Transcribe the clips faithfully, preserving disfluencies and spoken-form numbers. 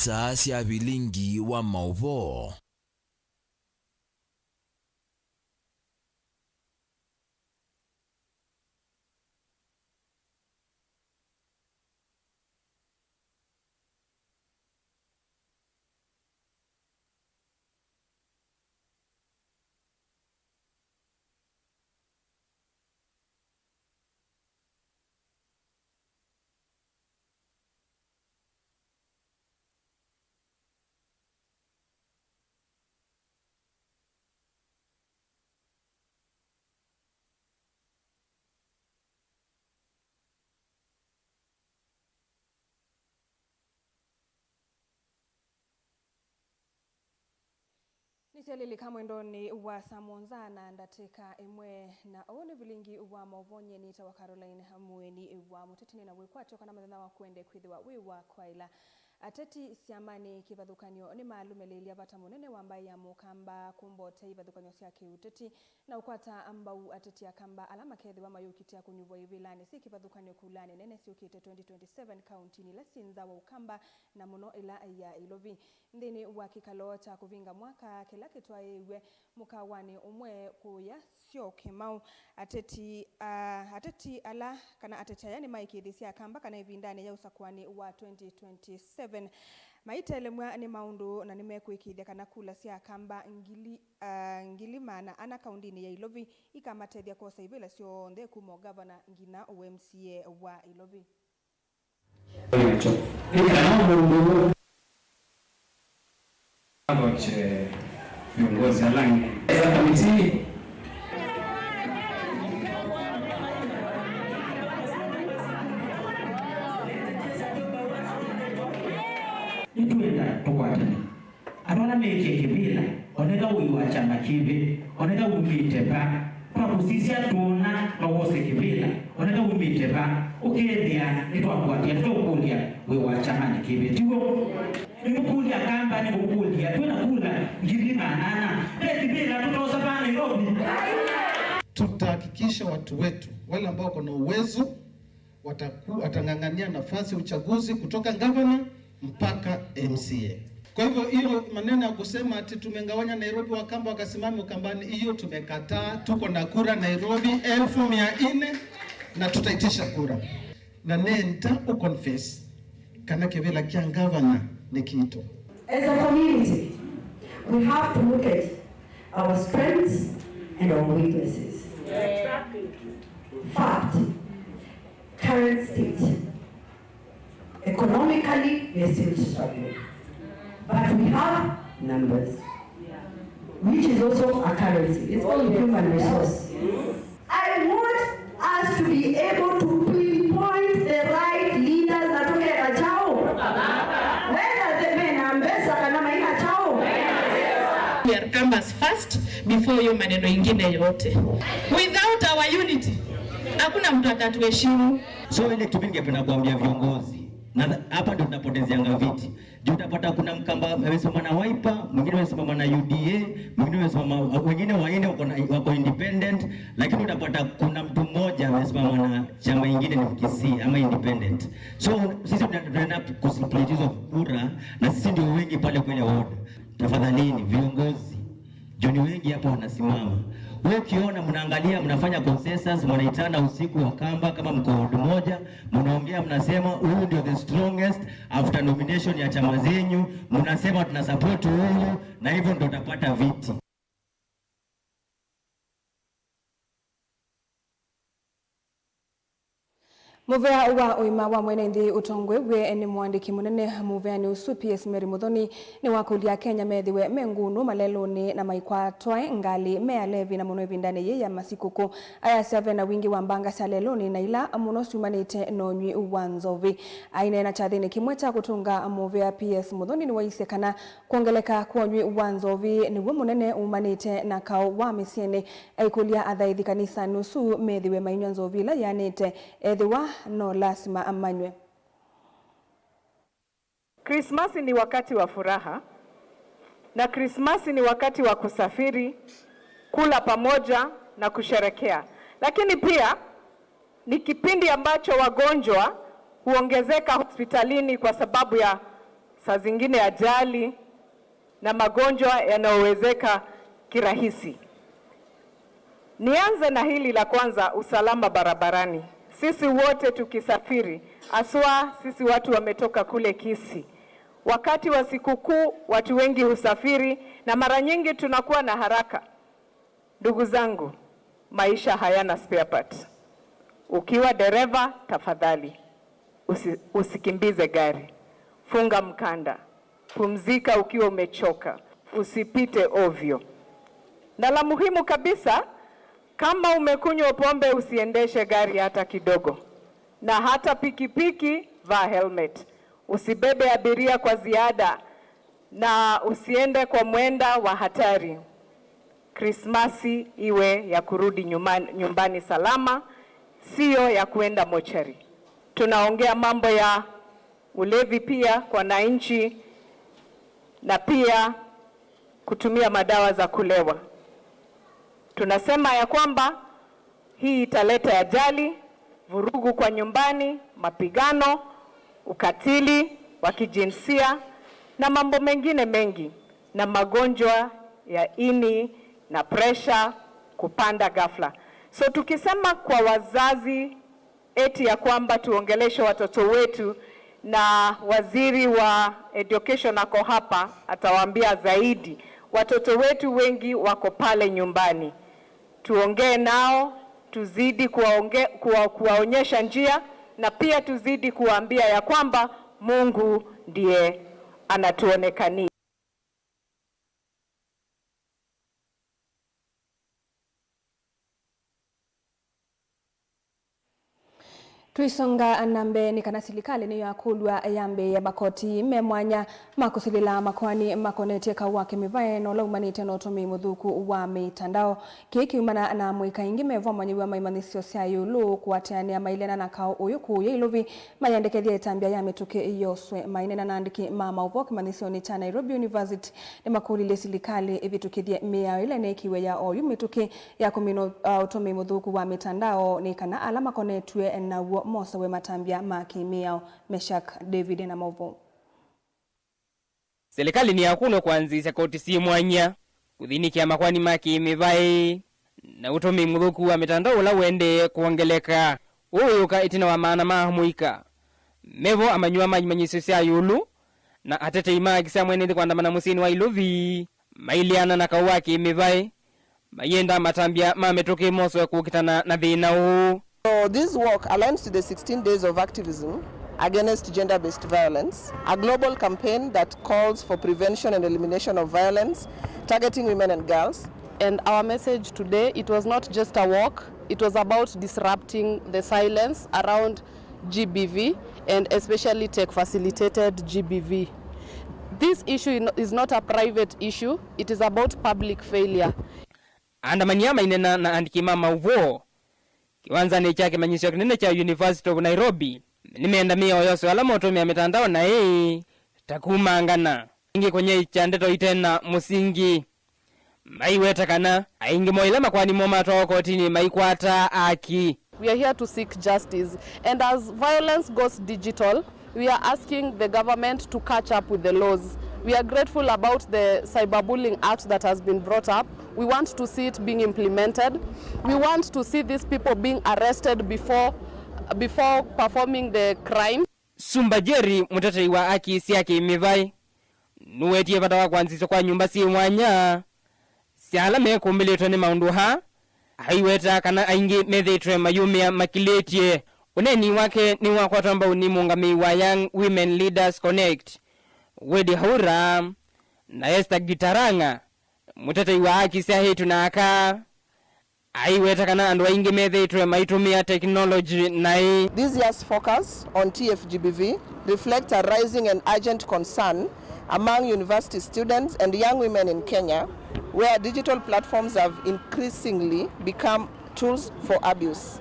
Taa sya vilingi wa maũvoo. Nĩsyalilika mwendonĩ wa saa mũonza na ndatĩka ĩmwe, na ũũ nĩ vilingi wa maũvoo. Nyie nĩtawa Caroline Mũeni wa Mũteti. Nĩ na wĩkwatyo kana mũthenya waku ũendee kwĩthĩwa wĩ wa kwaĩla. Ateti syamanĩ kĩvathũkany'o nĩmalũmĩlĩĩlya vata mũnene wa mbaĩ ya Mũkamba kũmbotya ivathũkany'o sya kĩũteti na ũkwata mbau ateti a Kamba ala makethĩwa mayũkitĩa kũnyuvwa ivĩlanĩ syĩ kĩvathũkany'o kulanĩ nene syũkĩte twenty twenty-seven kauntinĩ ila syĩ nza wa Ũkamba, na mũno ĩla ya Ilovi. Nthĩnĩ wa kĩkalo kya kũvinga mwaka kĩla kĩtwaĩĩw'e mũkawanĩ ũmwe kũya Syokimau, ateti, ah, ateti ala, kana ateti aya nĩmaĩkĩĩthĩsye Akamba kana ĩvindanĩ ya ũsakũanĩ wa twenty twenty-seven maitelemw'a nĩ maũndũ na nĩmekwĩkĩĩthya kana kula sya Akamba ngili, ah, ngili maana ana kaundinĩ ya Ilovi ikamatethya kwosa ivĩla syonthe kuma ũgavana nginya ũ M C A wa Ilovi. Nacho. Ĩkala mũndũ agoche viongozi ala angĩ. Eza kamiti. Nĩtwenda tũkwatane. Andũ ala mekie kĩvĩla, oneka wĩ wa kyama kĩvĩ, oneka umĩte va, twakũsisya twona no wose kĩvĩla, oneka umĩte va, ũkethĩa nĩtwakwatĩa, tũkũlya wĩ wa kyamanĩ kĩvĩ, tiw'o? Nĩmũkũlya Kamba, nĩmũkũlya, twĩ na kula ngili maana ana, ve kĩvĩla tũtosa va Nairobi? Tutahakikisha watu wetu, wale ambao wako na uwezo, wataku-, watang'ang'ania nafasi ya uchaguzi kutoka gavana mpaka M C A. Kwa hivyo hiyo maneno ya kusema ati tumegawanya Nairobi, Wakamba wakasimame Ukambani, hiyo tumekataa. Tuko na kura Nairobi elfu mia nne na tutaitisha kura. Na nenda u confess kana kĩvĩla kya gavana nĩ kitũ. As a community, we have to look at our strengths and our weaknesses. Fact. Current state, economically, we are still struggling. But we have numbers, which is also a currency. It's called human resource. I want us to be able to pinpoint the right leaders na tũketha kyaũ. Whether the men are mbesa kana maina kyaũ. We are Kambas first before hiyo maneno ingine yote. Without our unity, hakuna mtu atatuheshimu. So ile kitu mimi ningependa kuambia viongozi, na hapa ndio tunapotezeanga viti. Juu utapata kuna Mkamba amesimama na Wiper, mwingine amesimama na U D A, mwingine amesimama, wengine wanne wako na, wako independent, lakini utapata kuna mtu mmoja amesimama na chama ingine ni Mkisii ama independent. So sisi tuna-, tunaenda kusplit hizo kura na sisi ndio wengi pale kwenye ward. Tafadhalini viongozi, juu ni wengi hapa wanasimama. Wewe ukiona mnaangalia, mnafanya consensus, mnaitana usiku wa Kamba kama mko ward moja, mnaongea, mnasema huyu ndio the strongest after nomination ya chama zenyu, mnasema tuna support huyu, na hivyo ndio utapata viti. Mũvea wa ũima wa mwene nthĩ ũtongoew'e nĩ mũandĩki mũnene mũveanĩ ũsu, P S Mary Muthoni, nĩwakũlya Akenya methĩwe me ngunũ malelũnĩ na maikwatwae ngalĩ me alevi, na mũno ĩvindanĩ yĩĩ ya masikũkũ. Ayasya ve na wingĩ wa mbanga sya lelũnĩ na ila mũno syumanĩte na ũnywi wa nzovi. Aineena kyathĩnĩ kĩmwe kya kũtũnga mũvea, P S Muthoni nĩwaisye kana kwongeleka kwa ũnywi wa nzovi nĩw'o mũnene umanĩte na kaũ wa mĩsyĩnĩ. Aikũlya athaĩthi kanisanĩ ũsu methĩwe mainyw'a nzovi ĩla yĩanĩte ethĩwa no lasima manywe. Krismasi ni wakati wa furaha, na Krismasi ni wakati wa kusafiri, kula pamoja na kusherekea. Lakini pia ni kipindi ambacho wagonjwa huongezeka hospitalini kwa sababu ya saa zingine ajali na magonjwa yanayowezeka kirahisi. Nianze na hili la kwanza, usalama barabarani. Sisi wote tukisafiri, haswa sisi watu wametoka kule Kisii, wakati wa sikukuu watu wengi husafiri na mara nyingi tunakuwa na haraka. Ndugu zangu, maisha hayana spare part. Ukiwa dereva, tafadhali, usi-, usikimbize gari. Funga mkanda. Pumzika ukiwa umechoka. Usipite ovyo. Na la muhimu kabisa, kama umekunywa pombe, usiendeshe gari hata kidogo. Na hata pikipiki, vaa helmet. Usibebe abiria kwa ziada na usiende kwa mwenda wa hatari. Krismasi iwe ya kurudi nyuma-, nyumbani salama, siyo ya kuenda mochari. Tunaongea mambo ya ulevi pia kwa wananchi na pia kutumia madawa za kulewa. Tunasema ya kwamba hii italeta ajali, vurugu kwa nyumbani, mapigano, ukatili wa kijinsia na mambo mengine mengi, na magonjwa ya ini na presha kupanda ghafla. So tukisema kwa wazazi eti ya kwamba tuongeleshe watoto wetu, na waziri wa education ako hapa, atawaambia zaidi. Watoto wetu wengi wako pale nyumbani. Tuongee nao, tuzidi kuwaonge-, kuwa-, kuwaonyesha njia, na pia tuzidi kuwaambia ya kwamba Mungu ndiye anatuonekania. Tũisonga na mbee, nĩ kana silikalĩ nĩyakũlw'a yambĩĩe makoti me mwanya ma kũsilĩla makoani makonetye kaũ wa kĩmĩvae na ũla umanĩte na ũtũmĩi mũthũku wa mĩtandao. Kĩĩ kĩumana na amũika aingĩ me vo manyĩw'a ma imanyĩsyo sya ĩũlũ kũatĩanĩa mailena na kaũ ũyũ kũũya Ilovi mayendekethya ĩtambya ya mĩtũkĩ yoswe. Maineena na andĩki ma maũvoo kĩmanyĩsyonĩ kya Nairobi University, nĩmakũlilye silikalĩ ĩvĩtũkĩthye mĩao ĩla ĩneekiwe ya oyu mĩtũkĩ ya kũmina, uh, ũtũmĩi mũthũku wa mĩtandao, nĩ kana ala makonetw'e naw'o mosawe matambya ma kĩmĩao. Meshak David ena maũvoo. Silikalĩ nĩyakũlw'a kũanzĩĩsya koti syĩ mwanya kũthĩnĩkĩa makoani ma kĩmĩvaĩ na ũtũmĩi mũthũku wa mĩtandao ũla ũendee kwongeleka. Ũũ wĩũka ĩtina wa maana ma amũika me vo, amanyĩw'a ma imanyĩsyo sya ĩũlũ, na atetei ma haki sya mwene nthĩ kũandamana mũsyĩnĩ wa Ilovi maileana na kaũ wa kĩmĩvaĩ, mayenda matambya ma mĩtũkĩ moswe kũkitana na thĩna ũũ. So this walk aligns to the sixteen days of activism against gender-based violence, a global campaign that calls for prevention and elimination of violence targeting women and girls. And our message today, it was not just a walk, it was about disrupting the silence around G B V, and especially tech-facilitated G B V. This issue in-, is not a private issue, it is about public failure. Aandamani aa maineena na andĩki ma maũvoo kĩwanzanĩ kya kĩmanyĩsyo kĩnene kya University of Nairobi, nĩmeenda mĩao yoswe ala maũtũmĩa mĩtandao naĩ ta kumangana, ĩngĩ kũnyaĩĩkya ndeto ite na mũsingi. Maiweta kana aingĩ mo ila makoani moo matwawa kotinĩ maikwata aki. We are here to seek justice, and as violence goes digital, we are asking the government to catch up with the laws. We are grateful about the Cyberbullying Act that has been brought up. We want to see it being implemented. We want to see these people being arrested before, before performing the crime. Sumba Jerry, mũtetei wa aki sya kĩmĩvaĩ, nũwetie vata wa kwanzĩswa kwa nyũmba syĩ mwanya sya ala mekũmbĩlĩtwe nĩ maũndũ aa, aiweta kana aingĩ methĩĩtwe mayumĩa makilĩtye. Ũneeni wake nĩwakwatwa mbau nĩ mũũngamĩi wa Young Women Leaders Connect, Wedi Haura, na Esther Gitarang'a, mũtetei wa haki sya eĩtu na aka. Aiweta kana andũ aingĩ methĩĩtwe maitũmĩa tekinolongyi naĩ. This year's focus on T F G B V reflects a rising and urgent concern among university students and young women in Kenya, where digital platforms have increasingly become tools for abuse.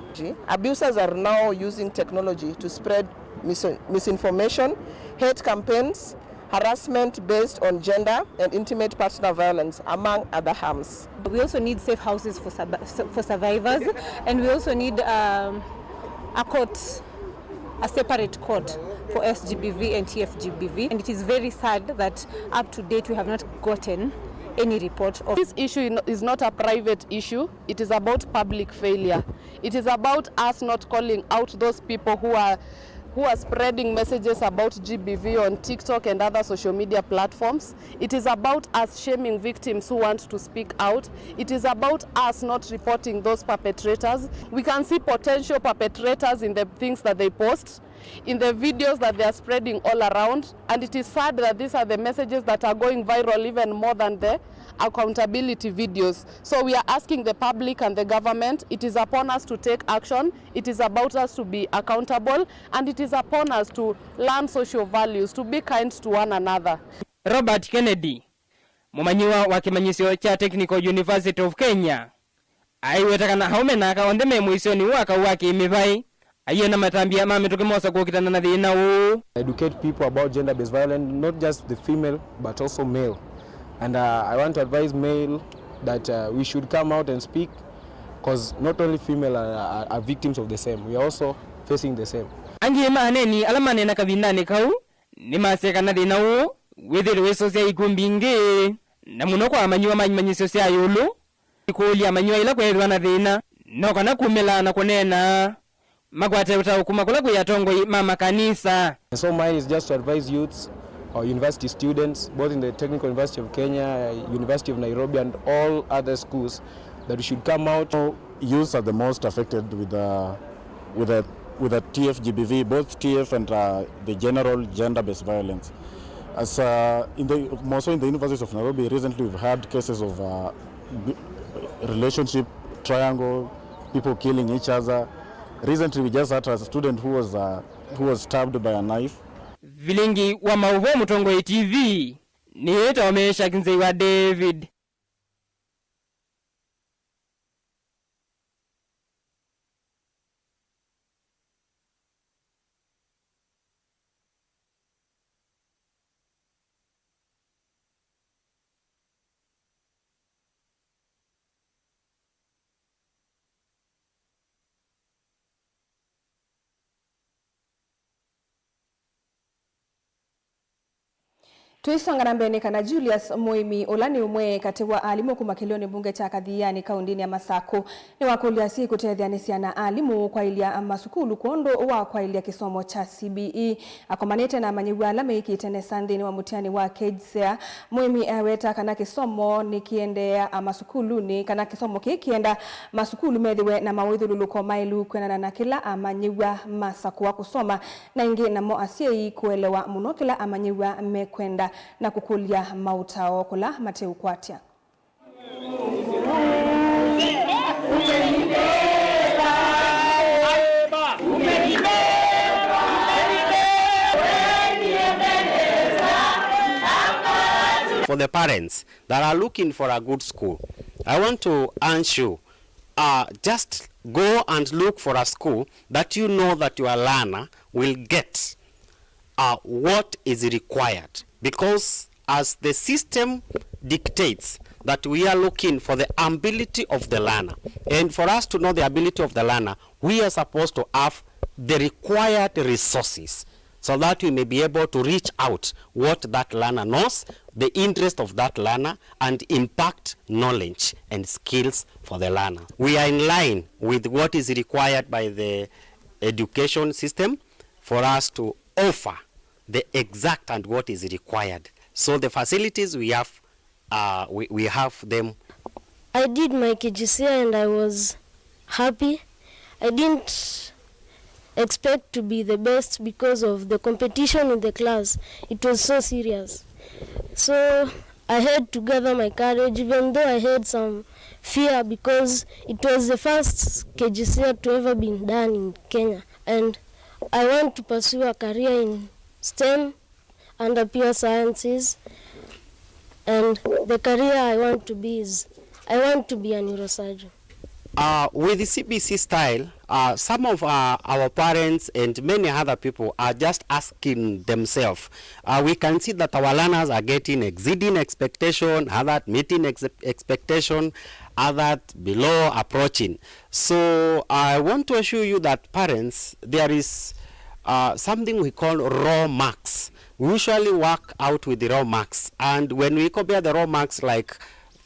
Abusers are now using technology to spread mis-, misinformation, hate campaigns, harassment based on gender, and intimate partner violence, among other harms. We also need safe houses for sub-, for survivors, and we also need, um, a court A separate court for S G B V and T F G B V, and it is very sad that up to date we have not gotten any report of. This issue is not a private issue, it is about public failure. It is about us not calling out those people who are who are spreading messages about G B V on TikTok and other social media platforms. It is about us shaming victims who want to speak out. It is about us not reporting those perpetrators. We can see potential perpetrators in the things that they post, in the videos that they are spreading all around, and it is sad that these are the messages that are going viral even more than the accountability videos. So we are asking the public and the government, it is upon us to take action, it is about us to be accountable, and it is upon us to learn social values, to be kind to one another. Robert Kennedy, mũmanyĩw'a wa kĩmanyĩsyo kya Technical University of Kenya, aiweta kana aũme na aka onthe me mũisyonĩ wa kaũ wa kĩ-mĩvaĩ, aiona matambya ma mĩtũkĩ mosa kũkitana na thĩna ũũ. Educate people about gender-based violence, not just the female, but also male. And, uh, I want to advise male that, uh, we should come out and speak, 'cause not only female are, are, are victims of the same, we are also facing the same. Angĩ ma aneeni ala maneena kavindanĩ kau nĩmasya kana thĩna ũũ wĩthĩĩtwe wĩsosya ikumbi ingĩ, na mũno kwa amanyĩw'a ma imanyĩsyo sya ĩũlũ. Ikũlya amanyĩw'a ĩla kweethĩwa na thĩna, no kana kumĩla na kũneena, makwate ũtao kuma kũla kwĩ atongoi ma makanisa. And so mine is just to advise youths, or university students, both in the Technical University of Kenya, University of Nairobi, and all other schools, that we should come out. Youths are the most affected with the, with the, with the T F G B V, both T F and, uh, the general gender-based violence. As, uh, in the, more so in the University of Nairobi, recently we've had cases of, uh, b-, relationship triangle, people killing each other. Recently we just had a student who was, uh, who was stabbed by a knife. Vilingi wa maũvoo Mũtongoi T V nĩĩtawa Meshack Nzei wa David. Tũisonga na mbee, nĩ kana Julius Mũĩmi, ũla nĩ ũmwe katĩ wa alimũ kuma kĩlĩonĩ mbunge kya Kathianĩ kaũndĩnĩ ya Masakũ, nĩwakũlya asyai kũtetheanĩsya na alimũ kwaĩlya masukulu kwondũ wa kwaĩlya kĩsomo kya C B E. Akomanĩte na amanyĩw'a ala meĩkĩte nesa nthĩnĩ wa mũtiani wa KJSEA, Mũĩmi aweta kana kĩsomo nĩkĩendeea masukulunĩ, kana kĩsomo kĩĩ kĩenda masukulu methĩwe na mawĩthyũlũlũko maĩlu kwĩanana na kĩla amanyĩw'a masakũa kũsoma, na ĩngĩ namo asyai kũelewa mũno kĩla amanyĩw'a mekwenda na kũkũlya maũtao kũla mateũkwatya. For the parents that are looking for a good school, I want to urge you, uh, just go and look for a school that you know that your learner will get, uh, what is required, because as the system dictates that we are looking for the ability of the learner, and for us to know the ability of the learner, we are supposed to have the required resources so that we may be able to reach out what that learner knows, the interest of that learner, and impact knowledge and skills for the learner. We are in line with what is required by the education system for us to offer the exact and what is required. So the facilities we have, uh, we, we have them. I did my KJSEA and I was happy. I didn't expect to be the best because of the competition in the class. It was so serious. So I had to gather my courage, even though I had some fear, because it was the first KJSEA to ever been done in Kenya. And I want to pursue a career in STEM and applied sciences, and the career I want to be is, I want to be a neurosurgeon. Uh, with the C B C style, uh, some of, uh, our parents and many other people are just asking themselves, uh, we can see that our learners are getting exceeding expectation, other meeting ex-, expectation, other below approaching. So I want to assure you that parents, there is, uh, something we call raw marks. We usually work out with the raw marks, and when we compare the raw marks, like,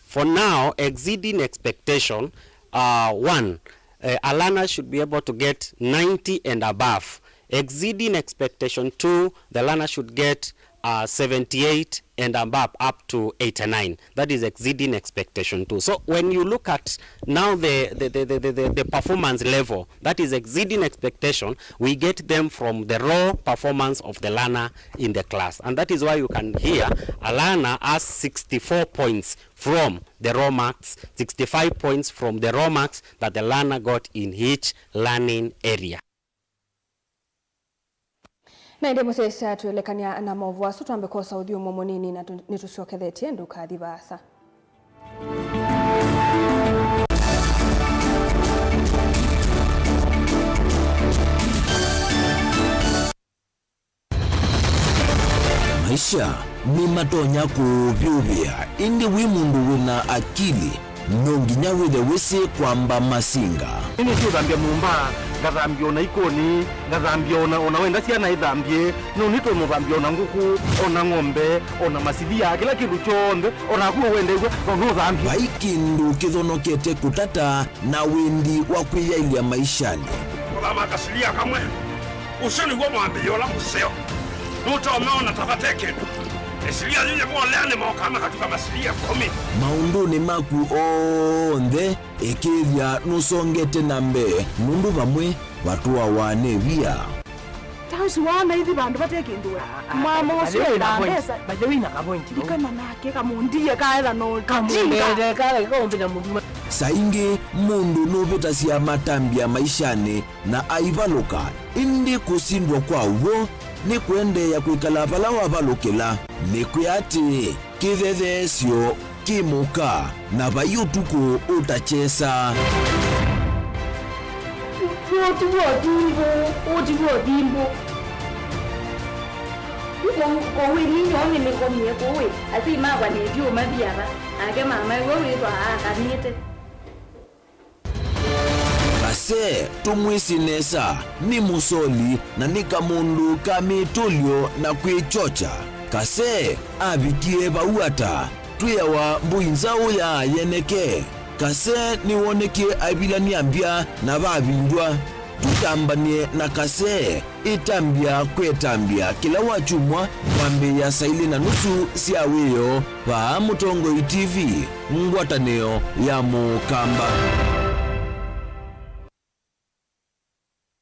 for now, exceeding expectation, uh, one, uh, a learner should be able to get ninety and above. Exceeding expectation, two, the learner should get uh, seventy-eight and above, up to eighty-nine. That is exceeding expectation too. So when you look at now the, the, the, the, the, the performance level that is exceeding expectation, we get them from the raw performance of the learner in the class. And that is why you can hear a learner has sixty-four points from the raw marks, sixty-five points from the raw marks that the learner got in each learning area. Na ĩndĩ mũsyaĩĩsya, twĩlekany'a na maũvoo asu, twambe kwosa ũthyũmũo mũnini na tũ-, nĩtũsyokethetye, ndũkathi vaasa. Maisha nĩmatonya kũũvyũvĩa, ĩndĩ wĩ mũndũ wĩ na akili, no nginya wĩthe wĩsĩ kwamba masinga. Nĩnĩsĩ ũthambya nyũmba, ngathambya o na ikũnĩ, ngathambya o na, o na wenda syana ithambye, no nĩtũmũthambya o na ngũkũ, o na ng'ombe, o na masilia, kĩla kĩndũ kyonthe, o naku ũwendew'a, no nũthambye. Vai kĩndũ kĩthonokete kũtata na wendi wa kwĩyaĩlya maishanĩ. Kũthama kasilia kamwe. Ũsu nĩw'o mwambĩĩo ũla mũseo. Nũtomeona ta vate kĩndũ. Ĩsilia yĩyĩvolea nĩmokaa makatuka masilia ĩkũmi. Maũndũnĩ maku onthe, ĩkĩĩthya nũsongete na mbee, nũndũ vamwe vatũawa nĩ via. Ta ũsu waona ithi vandũ vate kĩndũ we. Mama ũsu ena mbesa. By the way, na kavointi. Ndikana nake kamũndie kaetha no kamũndie kale kaũmbĩta mũthuma. Saa ingĩ mũndũ nũvĩtasya matambya maishanĩ na aivalũka, ĩndĩ kũsindwa kwa w'o nĩ kũendeea kwĩkala vala wavalũkĩla. Nĩkwĩa atĩ kĩthetheesyo kĩ mũka, na vai ũtukũ ũtakyesa. Ũti w'o thimbũ, ũti w'o thimbũ. Kũu, kũu ĩni nyoo nĩnĩkomie kũu ĩ, asyai makwa nĩtyo maviava, nake mama ĩwe wĩthwa akanĩte. Kase, tũmwĩsĩ nesa, nĩ mũsoli na nĩ kamũndũ ka mĩtũlyo na kwĩkyokya. Kase avikie vau ata? Twĩawa mbũi nzaũ ya yeneke. Kase nĩwonekie aivilany'a mbya na vavindw'a. Tũtambany'e na Kase. Ĩtambya kwetambya kĩla wakyumwa kwambĩĩa saa ilĩ na nusu sya wĩoo vaa Mũtongoi T V, ngwatanĩo ya Mũkamba.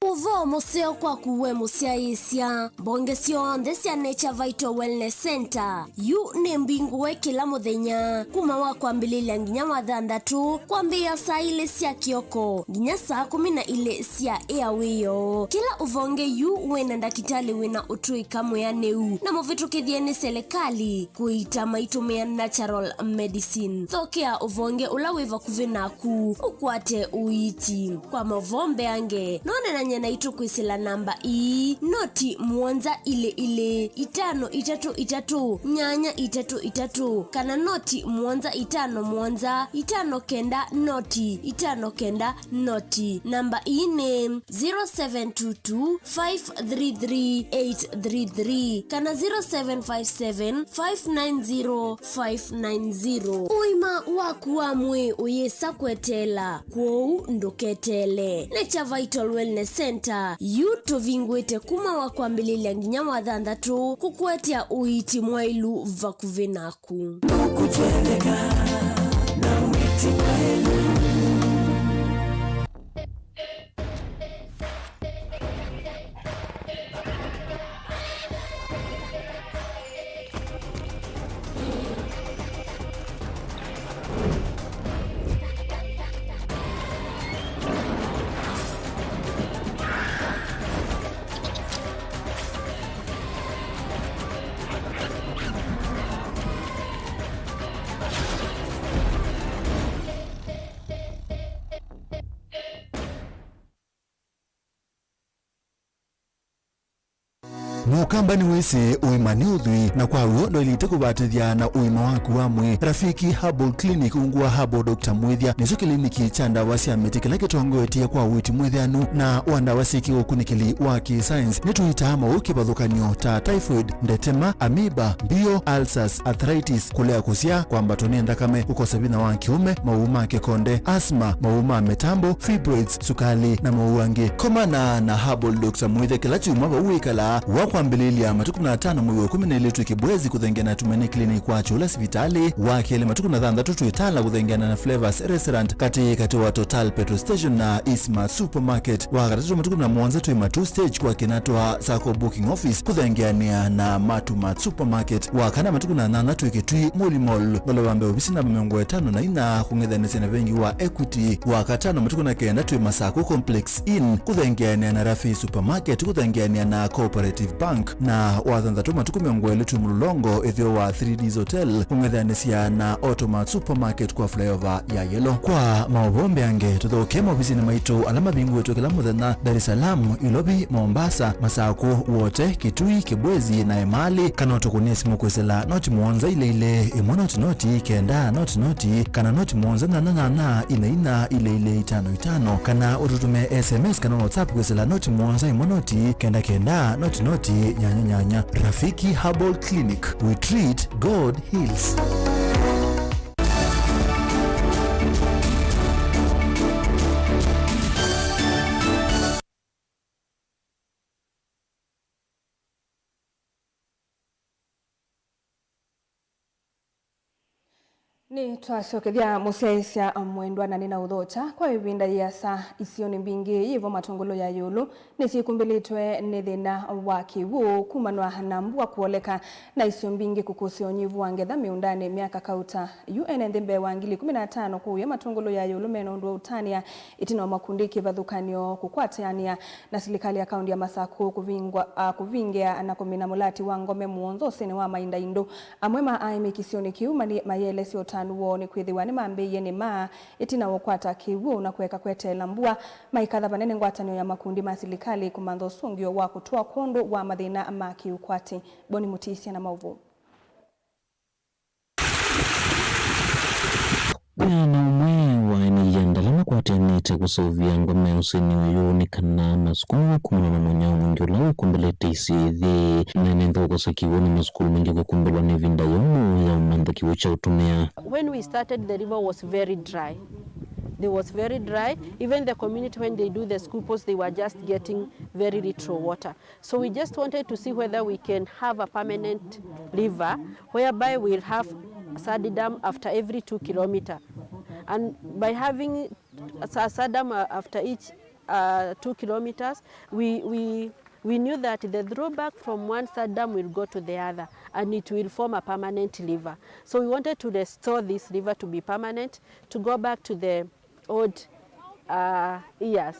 Ũvoo mũseo kwaku we mũsyaĩĩsya. Mbonge syonthe sya Nature Vital Wellness Center yu nĩ mbingũe kĩla mũthenya kuma wa kwambĩlĩlya nginya wa thanthatũ, kwambĩĩa saa ilĩ sya kĩoko nginya saa kũmi na ilĩ sya ĩa wĩoo. Kĩla ũvonge yu wĩna ndakĩtalĩ wĩna ũtũĩka mwĩanĩu na mũvĩtũkĩthye nĩ selekalĩ kũiita maitũmĩa natural medicine. Thokea ũvonge ũla wĩ vakuvĩ naku ũkwate ũiiti. Kwa mavoo mbeange, no nenany'e naitũ kwĩsĩla namba ii, noti mũonza ilĩ ilĩ, itano itatũ itatũ, nyanya itatũ itatũ, kana noti mũonza itano mũonza, itano kenda noti, itano kenda noti. Namba ii nĩ zero seven two two, five three three, eight three three kana zero seven five seven, five nine zero, five nine zero. Ũima waku wa mwĩĩ ũyĩsa kweteela, kwoou ndũketeele. Nature Vital Wellness Center yu tũvingũĩte kuma wa kwambĩlĩlya nginya wa thanthatũ kũkũetea ũiiti mwaĩlu vakuvĩ naku. Kũtwendeka na wĩti mwaĩlu. Mũkamba nĩwĩsĩ ũima nĩ ũthwii, na kwa w'o ndwaĩlĩte kũvatĩthya na ũima waku wa mwĩĩ. Rafiki Herbal Clinic ungu wa Herbal Doctor Mwĩthya nĩkyo kĩliniki kya ndawa sya mĩtĩ kĩla kĩtongoetye kwa ũiiti mwĩthĩanu na wa ndawa syĩ kĩũkunĩkĩli wa kĩ-science. Nĩtũitaa maũũ kĩvathũkany'o ta typhoid, ndetema, amoeba, mbio, ulcers, arthritis, kũlea kũsyaa, kwambatwa nĩ nthakame, kũkosa vinya wa kĩũme, maũũ ma kĩkonde, asthma, maũũ ma mĩtambo, fibroids, sukali, na maũũ angĩ. Komana na Herbal Doctor Mwĩthya kĩla kyumwa vau wĩkalaa, wa kwambĩlĩlya matukũ na atano mwei wa ĩkũmi na ĩlĩ twĩ Kĩbwezi kũthengeana na Tumaini Clinic kwa Kyũla sivitalĩ, wa kelĩ matukũ na thanthatũ twĩ Tala kũthengeana na Flavors Restaurant katĩ katĩ wa Total Petrol Station na Eastmart Supermarket, wa katatũ matukũ na mũonza twĩ Matuu Stage kwa Kinatwa Sacco Booking Office kũthengeanĩa na Matumat Supermarket, wa kana matukũ na nyanya twĩ Kitui Muli Mall, ngolova mbee ovisi namba mĩongo ĩtano na inya kũng'ethanĩsya na vengi wa Equity, wa katano matukũ na kenda twĩ Masaku Complex Inn kũthengeanĩa na Rafi Supermarket kũthengeanĩa na Cooperative Bank, na wa thanthatũ matukũ mĩongo ĩlĩ twĩ Mlolongo ĩtheo wa three Ds Hotel kũng'ethanĩsya na Automat Supermarket kwa flyover ya Yellow. Kwa maũvoo mbeange, tũthokee maovisinĩ maitũ ala mavingũĩtwe kĩla mũthenya, Dar es Salaam, Ilovi, Mombasa, Masaku, Wote, Kitui, Kibwezi na Emali, kana ũtũkũnĩe simũ kwĩsĩla noti mũonza ilĩ ilĩ, ĩmwe noti noti, kenda noti noti, kana noti mũonza nyanya nyanya, ina ina, ilĩ ilĩ, itano itano, kana ũtũtũme S M S kana WhatsApp kwĩsĩla noti mũonza, ĩmwe noti, kenda kenda, noti noti, nyanya nyanya. Rafiki Herbal Clinic, we treat, God heals. Nĩtwasyokethya mũsyaĩĩsya mwendwa, na nĩnaũthokya kwa ĩvinda yĩasa. Isionĩ mbingĩ yĩvo matũngũlũ ya ĩũlũ nĩsyĩkumbĩlĩtwe nĩ thĩna wa kĩw'ũ kumanwa na mbua kwoleka, na isio mbingĩ kũkũsya ũnyivu wa ngetha mĩũndanĩ myaka kauta. Yu ene nthĩ mbee wa ngili kũmi na atano kũũya matũngũlũ ya ĩũlũ mena ũndũ wa ũtanĩa ĩtina wa makundi kĩvathũkany'o kũkwatĩanĩa na silikalĩ ya kaũntĩ ya Masaku kũvingwa, a, kũvingĩa na kũmina mũlati wa ngome mũonza ũsĩnĩ wa Maindaindũ. Amwe ma aĩmi kĩsionĩ kĩu mani-, mayĩelesya ũtanu woo nĩ kwĩthĩwa nĩmambĩĩie nĩmaa ĩtina wa ũkwata kĩw'ũ na kũeka kweteela mbua, maikatha vanene ngwatanĩo ya makundi ma silikalĩ kũmantha ũsũngĩo wa kũtũa kwondũ wa mathĩna ma kĩũkwati. Boni Mũtisya na maũvoo. Kwĩana ũmwe wa ene ianda ala makwatĩanĩte kũseũvya ngome ũsĩnĩ ũyũ nĩ kana masukumiwe kumana na mũnyao mwingĩ ũla wĩkumbĩlĩte isyĩthĩ. Na ene nthĩ kũkosa kĩw'ũ nĩ masukulu maingĩ kũkumbĩlwa nĩ ĩvinda yũmũ ya ũmantha kĩw'ũ kya ũtũmĩa. When we started, the river was very dry. It was very dry. Even the community, when they do the school sports, they were just getting very little water. So we just wanted to see whether we can have a permanent river whereby we'll have Sadi Dam after every two kilometer. And by having Sa-, Sadi Dam, uh, after each, uh, two kilometers, we, we, we knew that the throwback from one Sadi Dam will go to the other and it will form a permanent river. So we wanted to restore this river to be permanent, to go back to the old, uh, years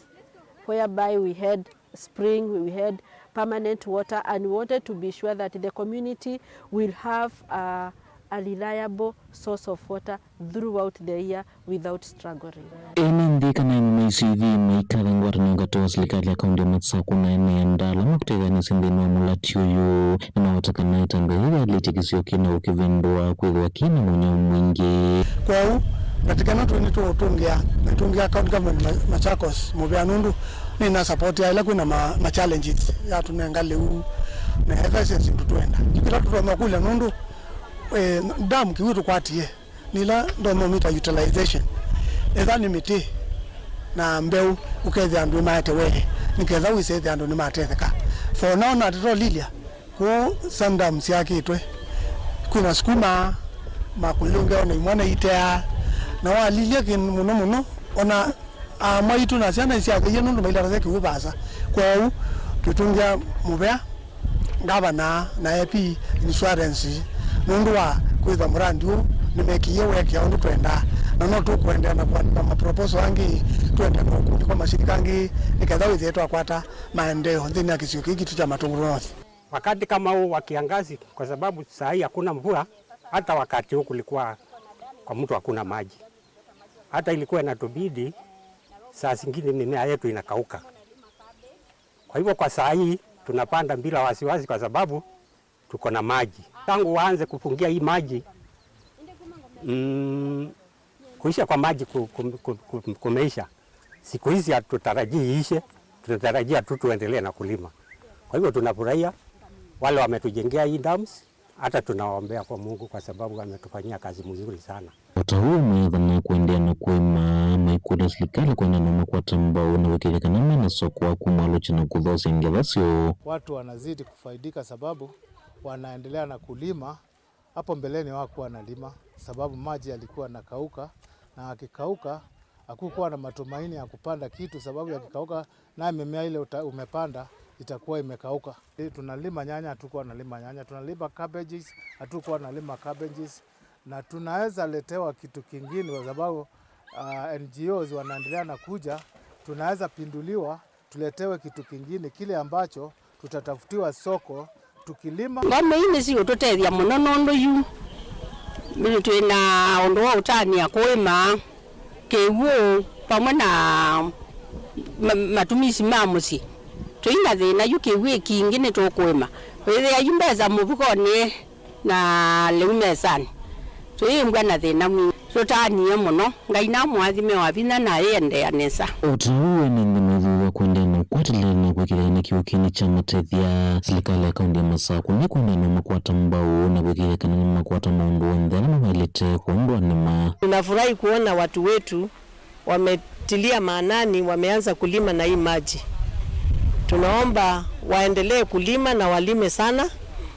whereby we had spring, we had permanent water, and we wanted to be sure that the community will have, uh, a reliable source of water throughout the year without struggling. Ene nthĩ kana ĩmwe maisithi maikatha ngwatanĩo katĩ wa silikalĩ ya kaũntĩ ya Masaku na ene anda ala makũtetheanĩsya nthĩnĩ wa mũlati ũyũ. Nĩmaweta kana ĩtambya yĩĩ yaĩlĩtye kĩsio kĩna ũkĩvĩndũa kwĩthĩwa kĩna mũnyao mwingĩ. Kwoou, ndatĩka ĩno tũĩ nĩtũũtũngĩa, nĩtũngĩa County Government Ma-, Machakos mũvea nũndũ nĩna support ya ĩla kwĩna ma, ma challenges yatũnenga lĩu na etha syĩ syĩndũ twenda. Yu kĩla tũtonya kũlya nũndũ, eh, dam kĩw'ũ tũkwatie, nĩla ndonya ũmĩta utilization. Etha nĩ mĩtĩ na mbeũ, ũkethĩa andũ nĩmaete wee, nĩketha wĩsethĩa andũ nĩmatetheka. For now, natĩtolilya, kũu Sadi Dam syakĩtwe, kwĩna sukuma, makũyũ ngewa na imwana iteaa, na walilya kĩ mũno mũno, ona aa maitũ na syana isyatheie nũndũ mailatasya kĩw'ũ vaasa. Kwoou, twĩtũngĩa mũvea ngavana na A P Insurance nũndũ wa kwĩthwa mũrandi ũũ nĩmekĩie weekĩa ũndũ twendaa, na no tũkũendeea na kũandĩka ma proposal angĩ, tũendee na ũkũlyo kwa mashirika angĩ, nĩketha wĩthĩe twakwata maendeeo nthĩnĩ wa kĩsio kĩĩ kitũ kya Matũngũlũ North. Wakati kama huu wa kiangazi, kwa sababu saa hii hakuna mvua, hata wakati huu kulikuwa kwa mtu hakuna maji. Hata ilikuwa inatubidi saa zingine mimea yetu inakauka. Kwa hivyo kwa saa hii, Tunapanda bila wasiwasi kwa sababu tuko na maji. Tangu waanze kufungia hii maji, mm, kuisha kwa maji ku-, ku-, ku-, ku-, kumeisha. Siku hizi hatutarajii iishe, tunatarajia tu tuendelee na kulima. Kwa hivyo tunafurahia wale wametujengea hii dams, hata tunawaombea kwa Mungu kwa sababu wametufanyia kazi mzuri sana. O ta ũu, meethana kũendeea na kũĩma, maikũlya silikalĩ kũendeea na makwata mbau na kwĩkĩĩthya kana mena soko wa kumwalũkya na kũthoosya ngetha syoo. Watu wanazidi kufaidika sababu wanaendelea na kulima. Hapo mbeleni hawakuwa wanalima sababu maji yalikuwa yanakauka, na akikauka hakukuwa na matumaini ya kupanda kitu, sababu yakikauka na mimea ile uta-, umepanda itakuwa imekauka. Tunalima nyanya, hatukuwa nalima nyanya, tunalima cabbages, hatukuwa nalima cabbages, na tunaweza letewa kitu kingine kwa sababu, ah, N G Os wanaendelea na kuja, tunaweza pinduliwa, tuletewe kitu kingine kile ambacho tutatafutiwa soko tukilima. Ngombe ii nĩsiũtũtethya mũno nũndũ yu twĩ na ũndũ wa ũtanĩa kũĩma kĩw'ũ vamwe na ma-, matumisi ma mũsyĩ. Tũi na thĩna yu kĩw'ũ kingĩ nĩtũkũĩma. Wĩthĩa yu mbesa mũvukonĩ na lĩu mesanĩ. Tũyĩmbwa na thĩna mwingĩ. Tũtanĩe mũno. Ngai namũathime wa vinya na ayĩendeea nesa. O ta ũu, ene nthĩ maithuthw'a kũendeea na ũkwatĩlĩĩli na kwĩkĩĩthya kana kĩw'ũ kĩĩ nĩkyamatethya. Silikalĩ ya kaunti ya Masakũ nĩkũendeea na ũmakwata mbau na kwĩkĩĩthya kana nĩmamakwata maũndũ onthe ala mavaĩlĩte kwondũ wa nĩma. Tunafurahi kuona watu wetu wametilia maanani, wameanza kulima na hii maji. Tunaomba waendelee kulima na walime sana,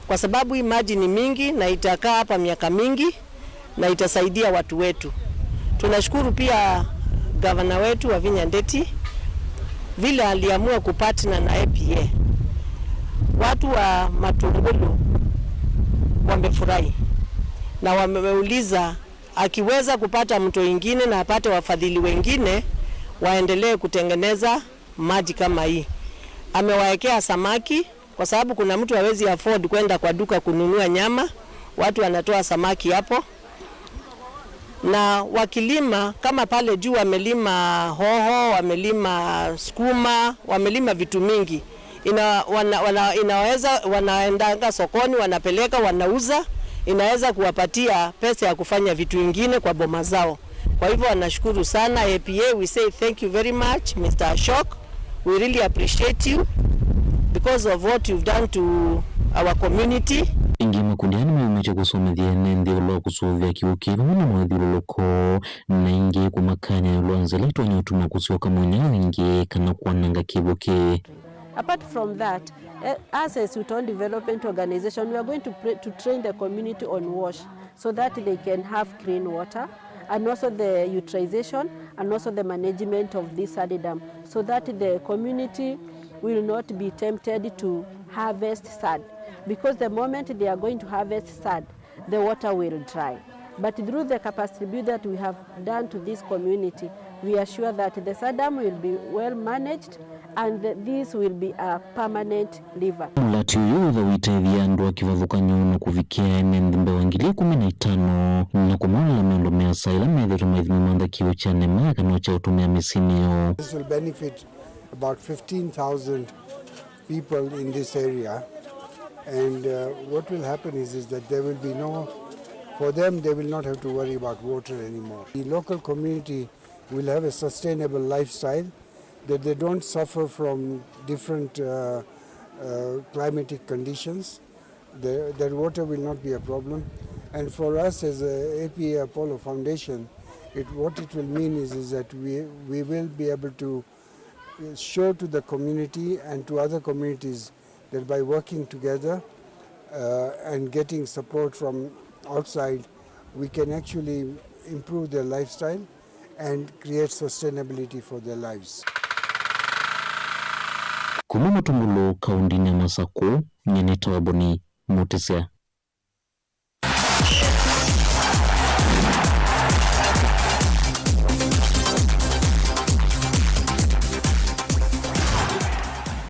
kwa sababu hii maji ni mingi na itakaa hapa miaka mingi na itasaidia watu wetu. Tunashukuru pia gavana wetu Wavinya Ndeti vile aliamua kupartner na A P A. Watu wa Matungulu wamefurahi na wameuliza akiweza kupata mto ingine na apate wafadhili wengine waendelee kutengeneza maji kama hii. Amewaekea samaki, kwa sababu kuna mtu hawezi afford kwenda kwa duka kununua nyama, watu wanatoa samaki hapo. Na wakilima, kama pale juu wamelima hoho, wamelima sukuma, wamelima vitu mingi. Ina-, wana-, wana-, inaweza, wanaendanga sokoni, wanapeleka, wanauza, inaweza kuwapatia pesa ya kufanya vitu ingine kwa boma zao. Kwa hivyo wanashukuru sana A P A, we say thank you very much, Mister Ashok. We really appreciate you because of what you've done to our community. Ĩngĩ makundi aa nĩmayumĩtye kũsomethya ene nthĩ ĩũlũ wa kũsũvĩa kĩw'ũ kĩĩ vamwe na mawĩthyũlũlũko, na ĩngĩ kũmakany'a ĩũlũ wa nzĩa ila itonya ũtuma kũsyoka mweneo ĩngĩ kana kwananga kĩw'ũ kĩĩ. Apart from that, eh, us as Uton Development Organization, we are going to pray, to train the community on WASH so that they can have clean water and also the utilization and also the management of this sad dam so that the community will not be tempted to harvest sad, because the moment they are going to harvest sad, the water will dry. But through the capacity build that we have done to this community, we are sure that the sad dam will be well managed and that this will be a permanent river. Mũlati ũyũ wĩthwa ũitethya andũ a kĩvathũkany'o na kũvikĩa ene nthĩ mbee wa ngili ikũmi na itano na kũmaolela maũndũ measa ĩla methĩĩtwe maithimĩmantha kĩw'ũ kya Nemaya kana kya ũtũmĩa mĩsyĩnĩ yoo. This will benefit about fifteen thousand people in this area, and, uh, what will happen is, is that there will be no, for them, they will not have to worry about water anymore. The local community will have a sustainable lifestyle, that they don't suffer from different, uh, uh, climatic conditions. The, that water will not be a problem. And for us as a A P A Apollo Foundation, it, what it will mean is, is that we, we will be able to show to the community and to other communities that by working together, uh, and getting support from outside, we can actually improve their lifestyle and create sustainability for their lives. Kuma Matungulu, kaũndĩnĩ ya Masakũ, nyie nĩtawa Boni Mutisya.